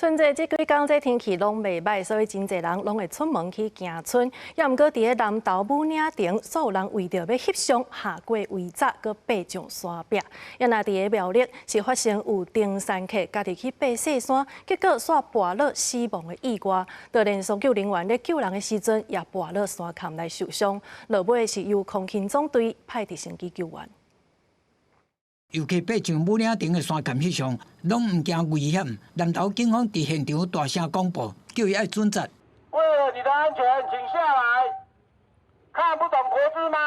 春節這幾工這天氣攏袂䆀，所以真濟人攏會出門去行春。也毋過佇咧南投武嶺頂，煞有人為著欲翕相下過圍閘，閣爬上山壁。也若佇咧苗栗是發生有登山客家己去爬雪山，結果煞跋落死亡的意外。就連搜救人員咧救人的時陣，也跋落山崁來受傷。落尾是由空勤總隊派直升機救援。遊客爬上武嶺頂的山崁翕相，攏毋驚危險。南投警方佇現場大聲廣播，叫伊愛準則。為了你的安全，請下來。看不懂國字嗎？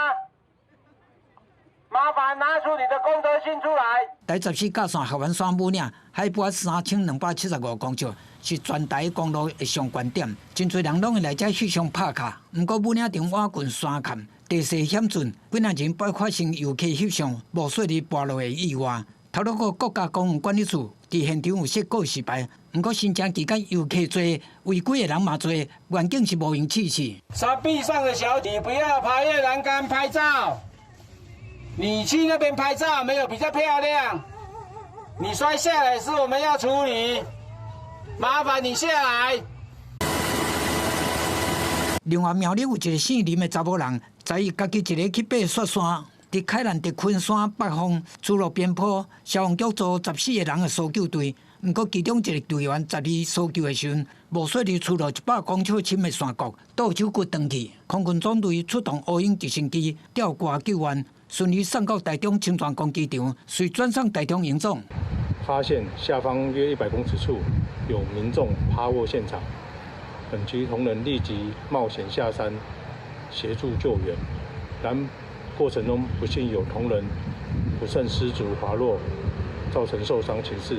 麻煩拿出你的公德心出來。台十四甲線合歡山武嶺，海拔3275公尺，是全台公路的上懸點，真濟人攏會來遮翕相拍卡。毋過武嶺頂倚近山崁，地勢險峻，幾若日前發生遊客翕相無細膩跋落的意外。頭路國國家公園管理處佇現場有設告示牌，毋過申請期間遊客濟，違規的人嘛濟，環境是無閒試試。山壁上的小姐，不要爬越欄杆拍照。你去那邊拍照沒有比較漂亮？你摔下來是我們要處理，麻煩你下來。另外，苗栗有一個姓林的查某人，昨伊家己一个去爬雪山，佇開蘭特昆山北峰出落邊坡，消防局組14個人的搜救隊，毋過其中一個隊員十二搜救的時陣，無細膩出落100公尺深的山谷，倒手骨斷去。空軍總隊出動烏鷹直升機吊掛救援，順利送到台中清泉崗機場，隨轉送台中榮總。發現下方約100公尺處有民眾趴臥現場。本局同仁立即冒險下山協助救援，然過程中不幸有同仁不慎失足滑落，造成受傷情勢。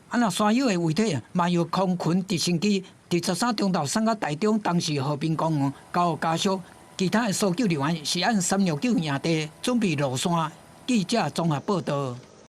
啊，若山友的遺體嘛由空勤直升機佇13中晝送到台中東勢和平公園交予家屬。其他的搜救人員是按369營地準備落山。記者綜合報道。